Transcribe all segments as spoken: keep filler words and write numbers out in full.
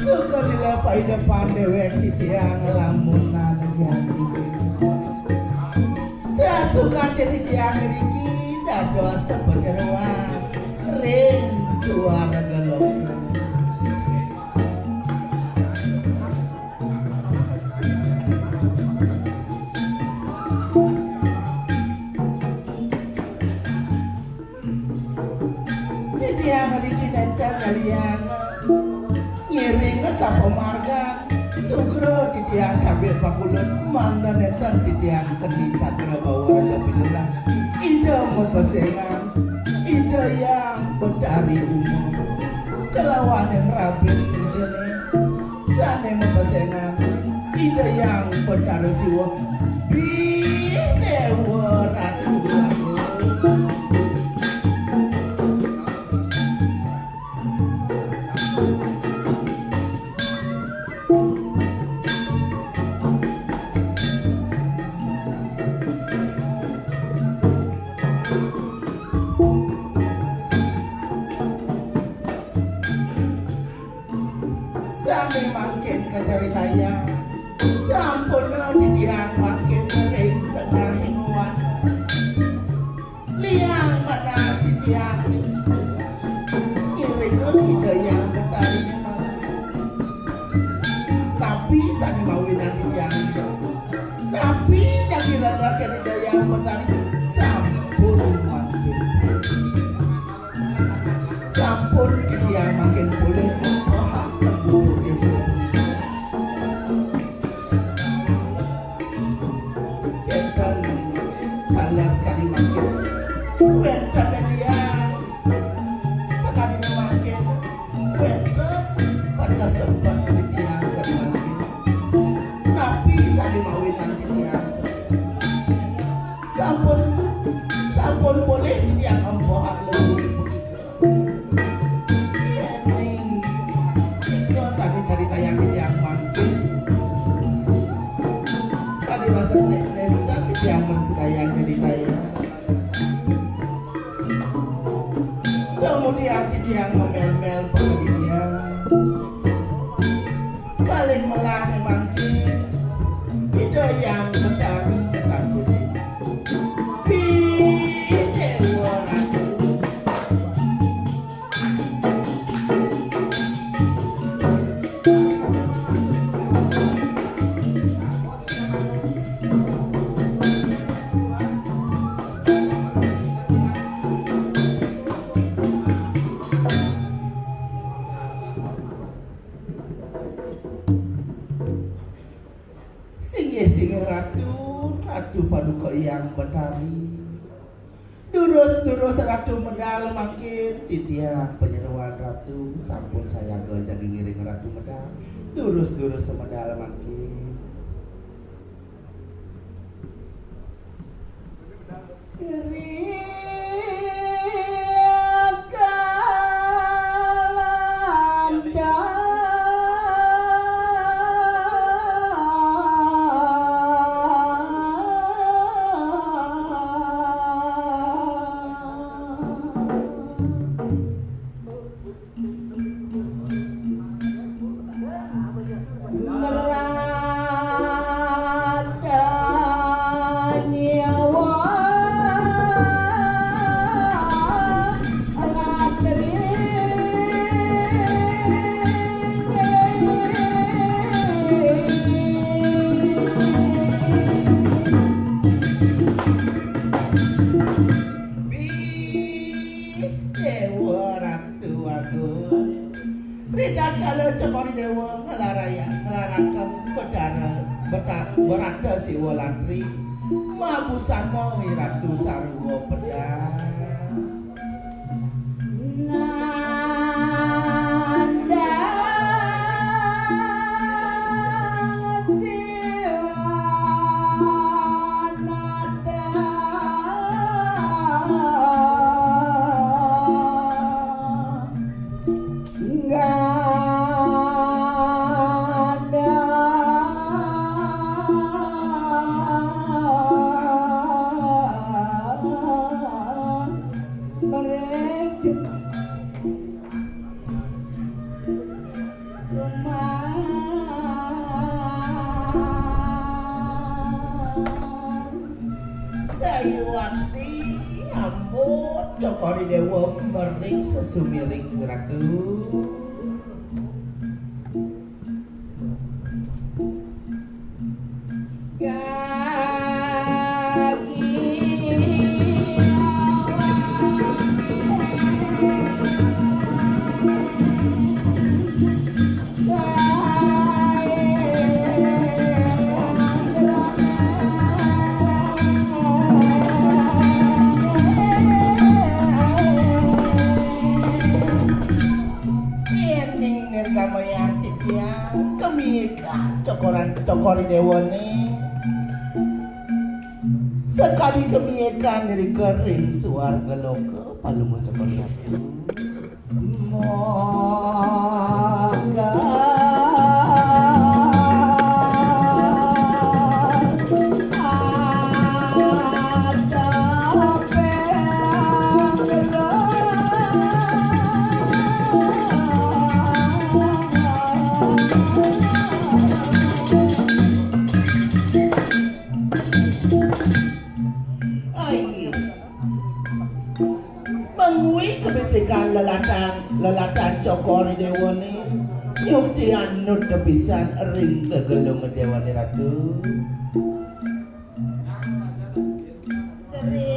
Suka lila paidepan dewek titiang lamunan jati. Sasukan titiang riki dados sapanyeroan ring suarga loka. Titiang riki nenten ngalian ngiring sapamargan. Sugra titiang tabih pakulun mangda nenten titiang keni cakrabawa raja pinulah. Ida mapesengan, Ida Hyang Betari Uma kalawaning rabin Idane sane mapesengan, Ida Hyang Betara Siwa, Bidewa Ratu Agung. Sane mangkin kacaritayang, sampun titiang mangkin ring tengahing wan. Liang manah titiang ngiringa Ida Hyang Betari mangkin. Napi sane mawinan titiang? Napi jagi rereken Ida Hyang Betari? Sampun mangkin. Sampun titiang mangkin polih pahak lembu polih. Kenten taler sakadi mangkin. Wenten liang sakadi mangkin. Wenten pada sempat titiang sakadi mangkin. Napi sane mawinan titiang? Sampun, sampun polih titiang empehang lembu punika. Yening nika sane caritayang titiang mangkin. Kadi rasa nek nenten titiang mrasidayang caritayang. Kemudian titiang ngemel-mel pangadidian. Paling melahne mangkin, Ida Hyang Betari ketangkilin. Bidewa Ratu. Singgih-singgih Ratu, Ratu Paduka Hyang Betari. Durus-durus Ratu medal mangkin, titiang panyeroan Ratu sampun sayaga jagi ngiring Ratu medal. Durus-durus medal mangkin. Dewa Ratu Agung. Ritatkala Cokor I Dewa nglaraya-, nglarakang Betara, Beta-, Berata Siwa Lantri, mabusana I Ratu sarwa pedang. Ing sesumiring Ratu. Ning nirkamayang titiang kamikan cokoran, cokor i déwané. Sakadi kamikan irika ring suarga loka, Palungguh Cokor Ratu. Maka Ai, inggih. Mangui kabecikan lelatan, lelatan cokor i déwané. Yukti anu tepisan ring gegelung déwané Ratu. Sri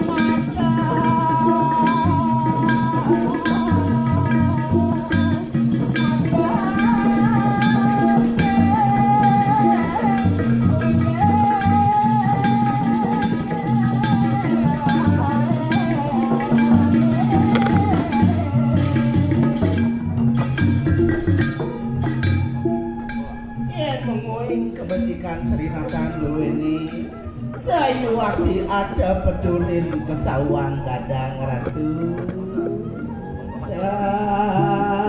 Mata. Yén mengko ing kabecikan Sri Ratu duéné, sayuwakti ada peturin kasawang gadang Ratu. Sangani.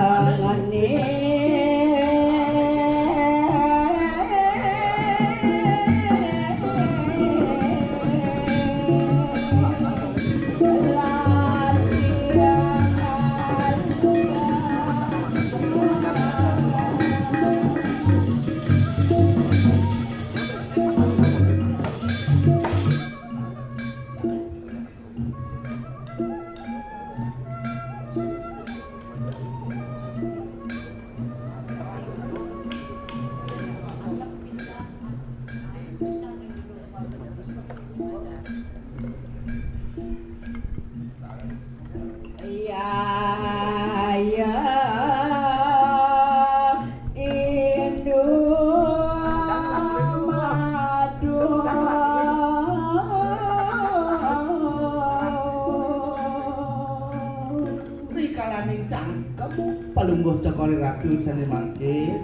Iya, iya, Indu Madu. Rikalaning cangkem Palungguh Cokor i Ratu sané mangkin,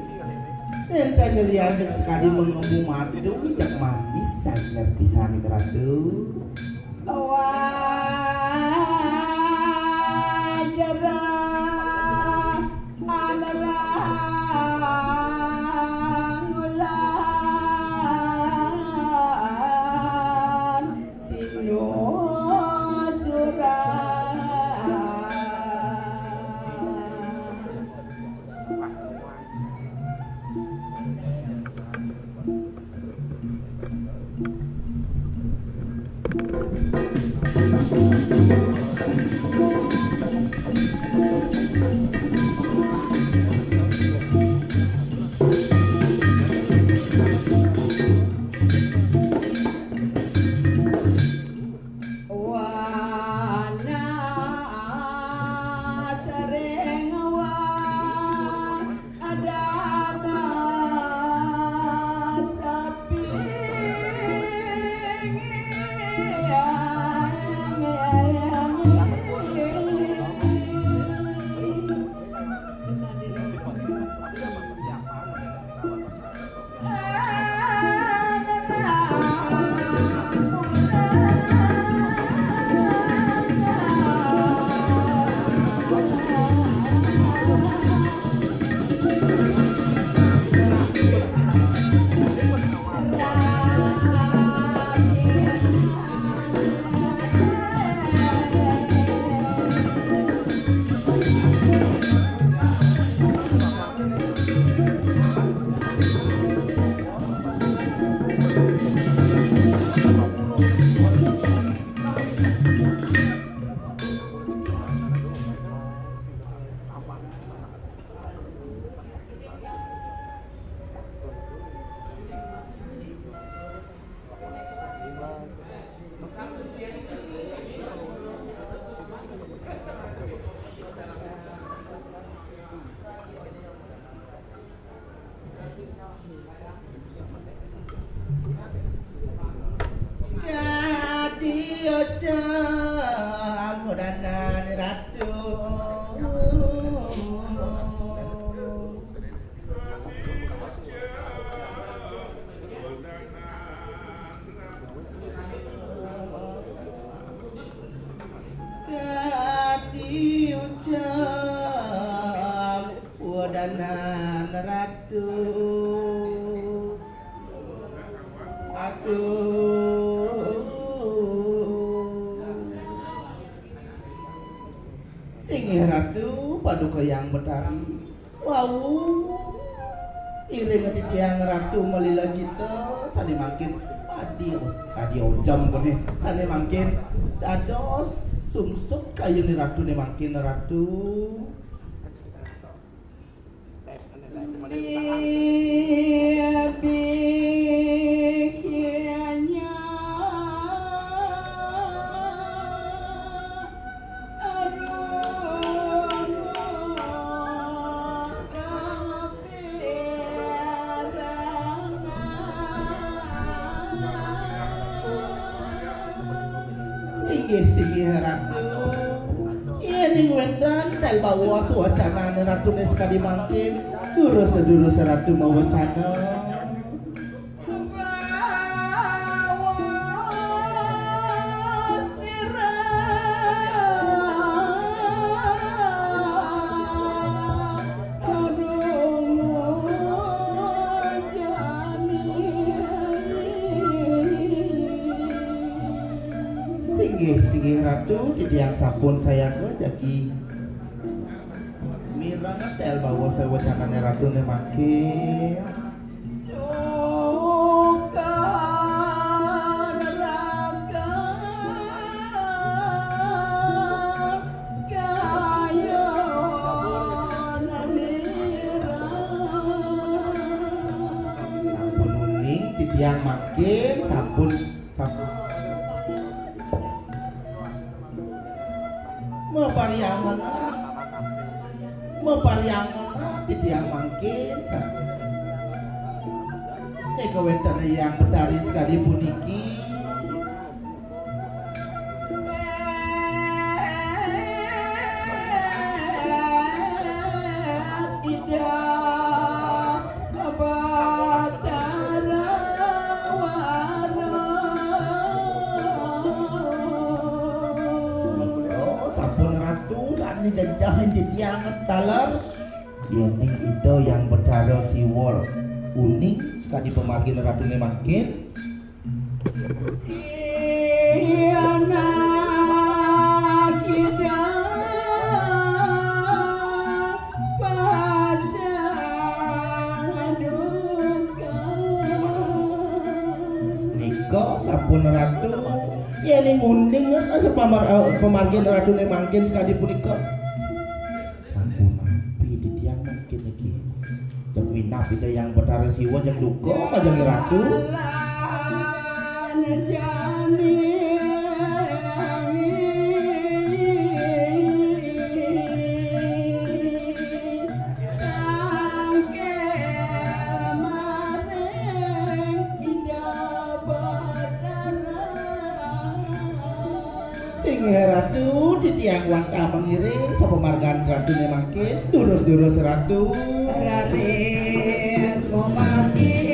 nénten nyelianin sakadi mengemu madu, jak manis sanget pisan ika Ratu. Wajra Amerang Ulan Sinujura. Nan Ratu. Ratu. Singgih Ratu, Paduka Hyang Betari. Wau. Iring titiang Ratu malila cita, sané mangkin adi, adi ojam koné, sané mangkin dados sungsut kayun Ratuné mangkin, Ratu. Singgih, singgih Ratu. Yéning wénten tel bawa sawacanané Ratuné sakadi mangkin, durus-durus Ratu mawacana. Singgih, singgih Ratu, titiang sampun sayaga jagi. Mireng tel bawa sawacanané Ratuné mangkin. Sampun uning titiang mangkin, sampun, sampun. Maparyangan, maparyangan titiang mangkin, sa-, nika wénten Hyang Betari sakadi puniki. Ida Batara Wara. Oh, sampun Ratu, sané jajahin titiang taler. Yéning Ida Hyang Betara Siwa uning sakadi pamargin Ratuné mangkin. Anak Ida pacang duka. Nika sampun Ratu, yéning uning sapamar-, eh, pamargin Ratuné mangkin sakadi punika. Sampun nampi titiang mangkin niki. Jeg minab Ida Hyang Betara Siwa, jeg duka majeng Ratu. Singgih Ratu, titiang wantah mangiring sapamargan Ratuné mangkin, durus-durus Ratu. Raris mumanggi